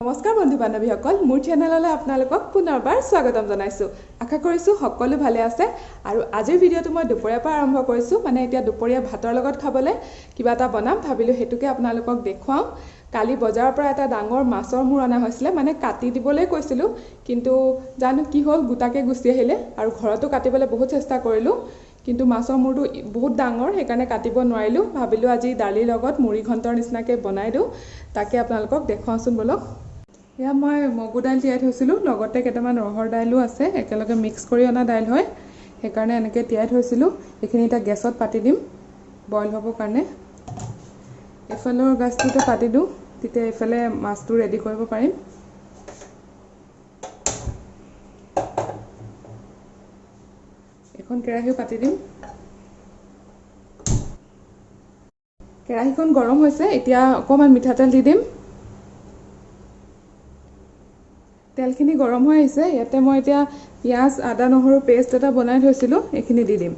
নমস্কাৰ বন্ধু বান্ধৱীসকল, মোৰ চেনেললৈ আপোনালোকক পুনৰবাৰ স্বাগতম জনাইছোঁ। আশা কৰিছোঁ সকলো ভালে আছে। আৰু আজিৰ ভিডিঅ'টো মই দুপৰীয়াৰ পৰা আৰম্ভ কৰিছোঁ, মানে এতিয়া দুপৰীয়া ভাতৰ লগত খাবলৈ কিবা এটা বনাম ভাবিলোঁ, সেইটোকে আপোনালোকক দেখুৱাওঁ। কালি বজাৰৰ পৰা এটা ডাঙৰ মাছৰ মূৰ অনা হৈছিলে, মানে কাটি দিবলৈ কৈছিলোঁ, কিন্তু জানো কি হ'ল, গোটাকে গুচি আহিলে। আৰু ঘৰতো কাটিবলৈ বহুত চেষ্টা কৰিলোঁ, কিন্তু মাছৰ মূৰটো বহুত ডাঙৰ, সেইকাৰণে কাটিব নোৱাৰিলোঁ। ভাবিলোঁ আজি দালিৰ লগত মুড়ি ঘণ্টৰ নিচিনাকৈ বনাই দিওঁ, তাকে আপোনালোকক দেখুৱাওঁচোন ব'লক। এয়া মই মগু দাইল তিয়াই থৈছিলোঁ, লগতে কেইটামান ৰহৰ দাইলো আছে, একেলগে মিক্স কৰি অনা দাইল হয়, সেইকাৰণে এনেকৈ তিয়াই থৈছিলোঁ। এইখিনি এতিয়া গেছত পাতি দিম বইল হ'বৰ কাৰণে। এইফালৰ গেছটোতে পাতি দিওঁ, তেতিয়া এইফালে মাছটো ৰেডি কৰিব পাৰিম। এখন কেৰাহীও পাতি দিম। কেৰাহীখন গৰম হৈছে, এতিয়া অকণমান মিঠাতেল দি দিম। তেলখিনি গৰম হৈ আহিছে, ইয়াতে মই এতিয়া পিঁয়াজ, আদা, নহৰু পেষ্ট এটা বনাই থৈছিলোঁ, এইখিনি দি দিম।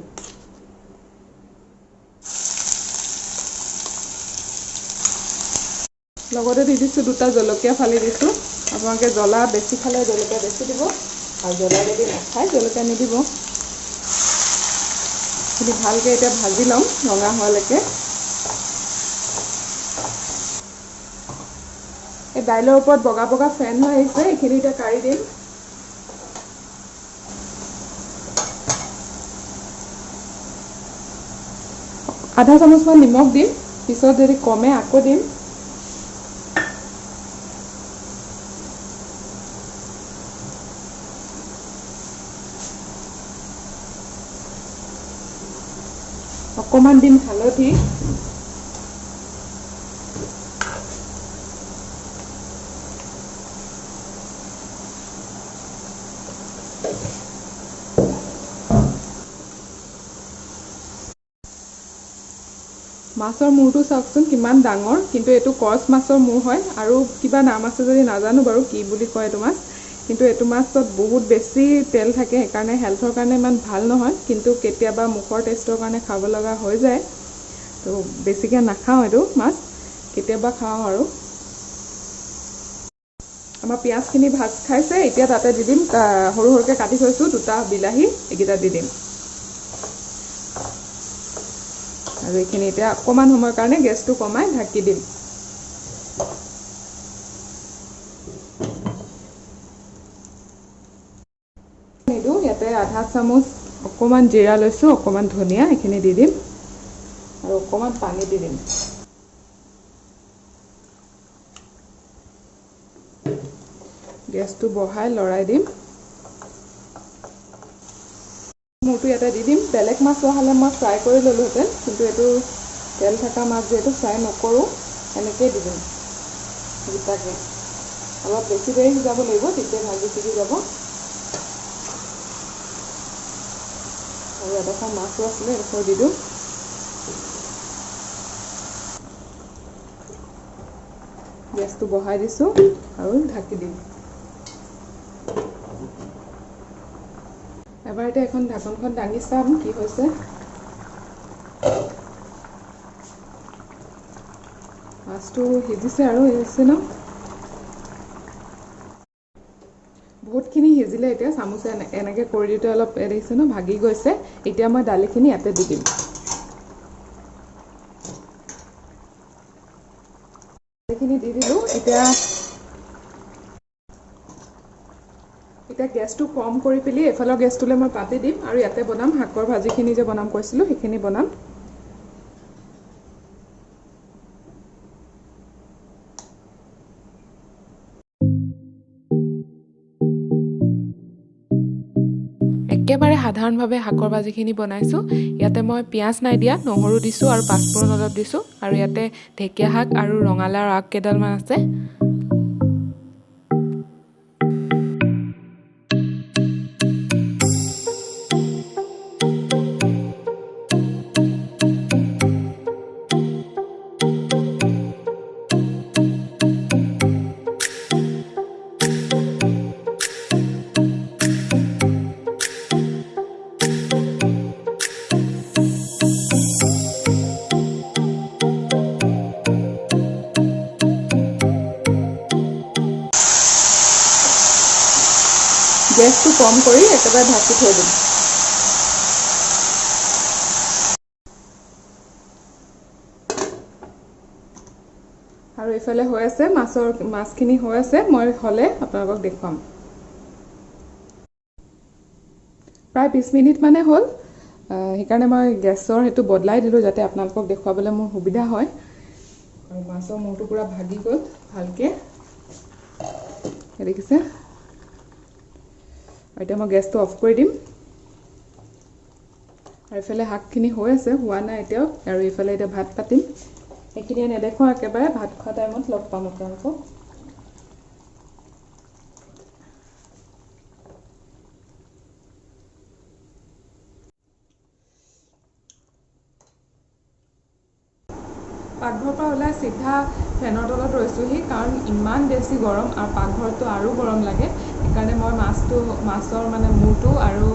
লগতে দি দিছোঁ দুটা জলকীয়া ফালি দিছোঁ। আপোনালোকে জ্বলা বেছি খালে জলকীয়া বেছি দিব, আৰু জ্বলা যদি নাখায় জলকীয়া নিদিব। এইখিনি ভালকৈ এতিয়া ভাজি ল'ম ৰঙা হোৱালৈকে। এই দাইলৰ ওপৰত বগা বগা ফেন হৈ আহিছে, এইখিনি এতিয়া কাঢ়ি দিম। আধা চামুচমান নিমখ দিম, পিছত যদি কমে আকৌ দিম। অকণমান দিম হালধি। মাছৰ মূৰটো চাওকচোন কিমান ডাঙৰ, কিন্তু এইটো কচ মাছৰ মূৰ হয়, আৰু কিবা নাম আছে যদি নাজানো বাৰু কি বুলি কয় এইটো মাছ, কিন্তু এইটো মাছত বহুত বেছি তেল থাকে, সেইকাৰণে হেল্থৰ কাৰণে ইমান ভাল নহয়, কিন্তু কেতিয়াবা মুখৰ টেষ্টৰ কাৰণে খাব লগা হৈ যায়, তো বেছিকৈ নাখাওঁ এইটো মাছ, কেতিয়াবা খাওঁ। আৰু আমাৰ পিঁয়াজখিনি ভাজ খাইছে, এতিয়া তাতে দি দিম সৰু সৰুকৈ কাটি থৈছোঁ দুটা বিলাহী, এইকেইটা দি দিম। আৰু এইখিনি এতিয়া অকণমান সময়ৰ কাৰণে গেছটো কমাই ঢাকি দিম। নিদিওঁ, ইয়াতে আধা চামুচ অকণমান জিৰা লৈছোঁ, অকণমান ধনিয়া, এইখিনি দি দিম, আৰু অকণমান পানী দি দিম। গেছটো বঢ়াই লৰাই দিম। মূৰটো ইয়াতে দি দিম। বেলেগ মাছ হোৱা হ'লে মই ফ্ৰাই কৰি ল'লোহেঁতেন, কিন্তু এইটো তেল থকা মাছ যিহেতু ফ্ৰাই নকৰোঁ, এনেকৈয়ে দি দিম গোটাকে। অলপ বেছি দেৰি সিজাব লাগিব, তেতিয়া ভাজি ছিগি যাব। আৰু এডোখৰ মাছো আছিলে, এডোখৰ দি দিওঁ। গেছটো বঢ়াই দিছোঁ আৰু ঢাকি দিম। এবাৰ এতিয়া এখন ঢাকনখন দাঙি চাম কি হৈছে। মাছটো সিজিছে আৰু সিজিছে ন, বহুতখিনি সিজিলে। এতিয়া চামুচে এনেকৈ কৰি দিওঁতে অলপ দেখিছে ন ভাগি গৈছে। এতিয়া মই দালিখিনি ইয়াতে দি দিম। দালিখিনি দি দিলোঁ। এতিয়া এতিয়া গেছটো কম কৰি পেলি এইফালৰ গেছটোলৈ মই পাতি দিম, আৰু ইয়াতে বনাম শাকৰ ভাজিখিনি যে বনাম কৈছিলোঁ, সেইখিনি বনাম। একেবাৰে সাধাৰণভাৱে শাকৰ ভাজিখিনি বনাইছোঁ। ইয়াতে মই পিঁয়াজ নাই দিয়া, নহৰু দিছোঁ আৰু পাঁচফোৰণ অলপ দিছোঁ, আৰু ইয়াতে ঢেকীয়া শাক আৰু ৰঙালাওৰ আগ কেইডালমান আছে। কম কৰি একেবাৰে ঢাকি থৈ দিম। আৰু এইফালে হৈ আছে মাছখিনি হৈ আছে, মই হ'লে আপোনালোকক দেখুৱাম। প্ৰায় 20 মিনিট মানে হ'ল, সেইকাৰণে মই গেছৰ সেইটো বদলাই দিলোঁ যাতে আপোনালোকক দেখুৱাবলৈ মোৰ সুবিধা হয়। আৰু মাছৰ মূৰটো পূৰা ভাগি গ'ল ভালকৈ, দেখিছে। এতিয়া মই গেছটো অফ কৰি দিম। আৰু এইফালে শাকখিনি হৈ আছে, হোৱা নাই এতিয়াও। আৰু এইফালে এতিয়া ভাত পাতিম, সেইখিনিয়ে নেদেখুৱাওঁ, একেবাৰে ভাত খোৱা টাইমত লগ পাম আপোনালোকক। পাকঘৰৰ পৰা ওলাই চিধা ফেনৰ তলত ৰৈছোঁহি, কাৰণ ইমান বেছি গৰম আৰু পাকঘৰতটো আৰু গৰম লাগে। সেইকাৰণে মই মাছৰ মানে মূৰটো আৰু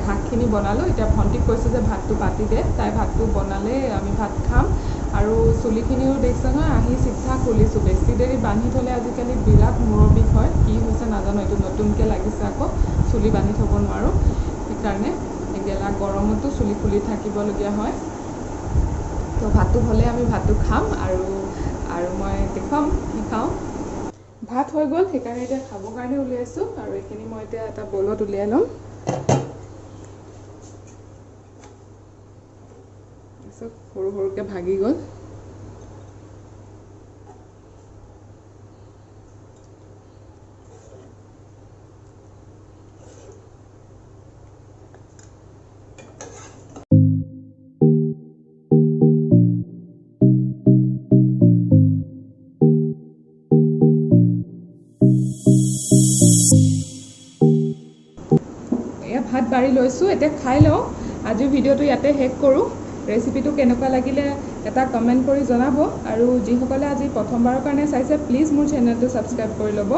শাকখিনি বনালোঁ। এতিয়া ভণ্টিক কৈছোঁ যে ভাতটো পাতি দে, তাই ভাতটো বনালেই আমি ভাত খাম। আৰু চুলিখিনিও দেখিছে নহয়, আহি চিধা খুলিছোঁ। বেছি দেৰি বান্ধি থ'লে আজিকালি বিৰাট মূৰৰ বিষ হয়, কি হৈছে নাজানো, এইটো নতুনকৈ লাগিছে আকৌ, চুলি বান্ধি থ'ব নোৱাৰোঁ। সেইকাৰণে গেলা গৰমতো চুলি খুলি থাকিবলগীয়া হয়। তো ভাতটো হ'লে আমি ভাতটো খাম আৰু আৰু মই দেখুৱাম কি খাওঁ। ভাত হৈ গ'ল, সেইকাৰণে এতিয়া খাবৰ কাৰণে উলিয়াইছোঁ। আৰু এইখিনি মই এতিয়া এটা বলত উলিয়াই ল'ম। তাৰপিছত সৰু সৰুকৈ ভাগি গ'ল। ভাত বাঢ়ি লৈছোঁ, এতিয়া খাই লওঁ। আজিৰ ভিডিঅ'টো ইয়াতে শেষ কৰোঁ। ৰেচিপিটো কেনেকুৱা লাগিলে এটা কমেণ্ট কৰি জনাব। আৰু যিসকলে আজি প্ৰথমবাৰৰ কাৰণে চাইছে, প্লিজ মোৰ চেনেলটো ছাবস্ক্ৰাইব কৰি ল'ব।